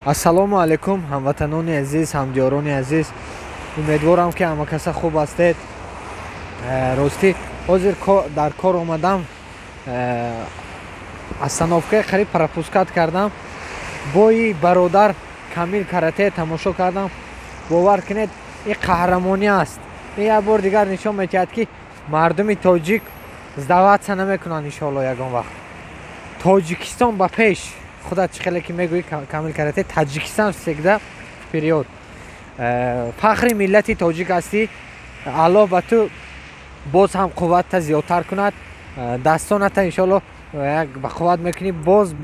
Ассалому алайкум, ҳамватанони азиз, ҳамдиёрони азиз. Умедворам, ки ҳама каса хуб ҳастед. Ростӣ, ҳозир дар кор омадам, остановкаи қариб пропускать кардам. Бои бародар Камил Карате тамошо кардам. Бовар кунед, ин қаҳрамонӣ аст. Ин як бор дигар нишон медиҳад, ки мардуми тоҷик сдаваться намекунанд, иншоалло, ягон вақт. Тоҷикистон ба пеш! Худат чӣ хеле ки мегӯӣ, Камил Карате, Таджикистан всегда вперёд. Фахри миллати тоҷик ҳастӣ. Аллоҳ ба ту боз ҳам қувватта зиёдтар кунад, дастоната иншоалло як ба қувват мекунӣ. Боз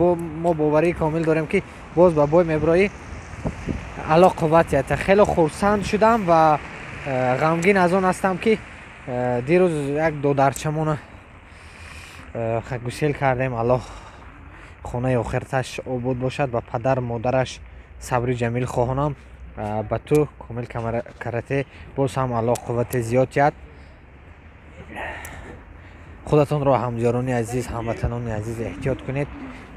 мо боварии комил дорем, ки боз ба бой меброӣ. Аллоҳ қувват диҳад. Хеле хурсанд шудам ва ғамгин аз он ҳастам, ки дирӯз як додарчамона гусел кардем. Аллоҳ хонаи охираташ обод бошад, ба падар модараш сабри ҷамил хоҳонам. Ба ту, Комил Карате, боз ҳам Аллоҳ қуввати зиёд диҳад. Худатонро, ҳамдиёрони азиз, ҳамватанони азиз, эҳтиёт кунед.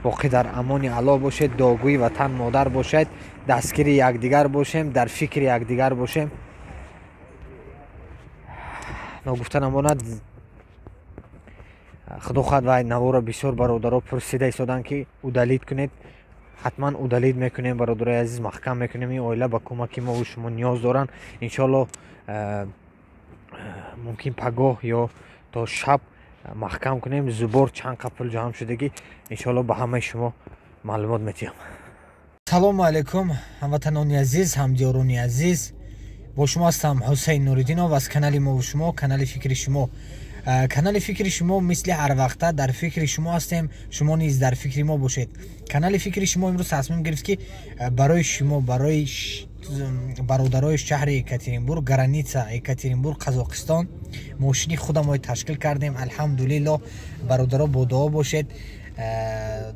Боқӣ дар амони Аллоҳ бошед, дуогӯи ватан модар бошед, дастгири якдигар бошем, дар фикри якдигар бошем. Ногуфта намонад, худо хоҳад, вай наворо бисёр бародаро пурсида истоданд, ки удалить кунед. Ҳатман удалить мекунем, бародарои азиз, маҳкам мекунем. Ин оила ба кӯмаки мову шумо ниёз доранд. Иншоалло, мумкин пагоҳ ё то шаб маҳкам кунем. Зубор чанд қа пул ҷамъ шудагӣ, иншоалло, ба ҳамаи шумо маълумот медиҳам. Салому алайкум, ҳамватанони азиз, ҳамдиёрони азиз. Бо шумо ҳастам Ҳусейн Нуриддинов аз канали мову шумо, канали Фикри шумо. Канали Фикри шумо мисли ҳарвақта дар фикри шумо ҳастем, шумо низ дар фикри мо бошед. Канали Фикри шумо имрӯз тасмим гирифт, ки барои шумо, барои бародарои шаҳри Екатеринбург, граница Екатеринбург Қазоқистон, мошини худамои ташкил кардем. Алҳамдулилло, бародаро, бо дуо бошед.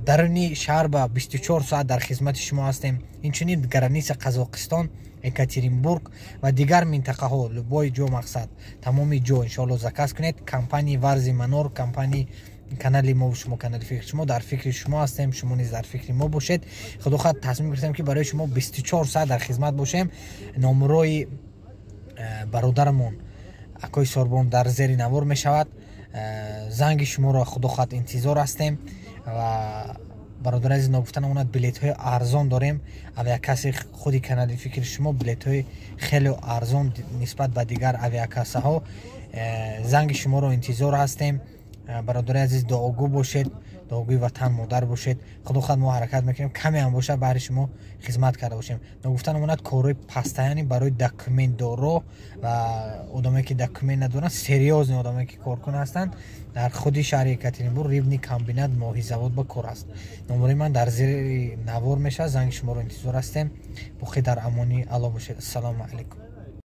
Даруни шаҳр ба 24 соат дар хизмати шумо ҳастем. Инчунин граница Қазоқистон, Екатеринбург ва дигар минтақаҳо, любой ҷо, мақсад, тамоми ҷо, иншоалло, заказ кунед. Компанияи Варзи Манор, компанияи канали мо, шумо, канали Фикри шумо, дар фикри шумо ҳастем, шумо низ дар фикри мо бошед. Худо хоҳад, тасмим гирифтем, ки барои шумо 24 соат дар хизмат бошем. Номрои бародарамон акои Сорбон дар зери навор мешавад. Занги шуморо, худо хоҳад, интизор ҳастем. Ва бародари азиз, ногуфта намонад, билетҳои арзон дорем. Авиакасси худи канали Фикри шумо, билетҳои хеле арзон нисбат ба дигар авиакассаҳо. Занги шуморо интизор ҳастем. Бародари азиз, дуогӯ бошед, дуогӯи ватан модар бошед. Худо хоҳад, мо ҳаракат мекунем, каме ҳам бошад, баҳри шумо хизмат карда бошем. Ногуфта намонад, корҳои постоянный барои документдоро ва одамое ки документ надоранд, серьёзный одамое ки коркун ҳастанд, дар худи шаҳри Екатеринбург, рыбный комбинат, моҳизавод ба кор аст. Номарои ман дар зери навор мешавад, занги шуморо интизор ҳастем. Боқӣ дар амони Аллоҳ бошед. Ассалому алайкум.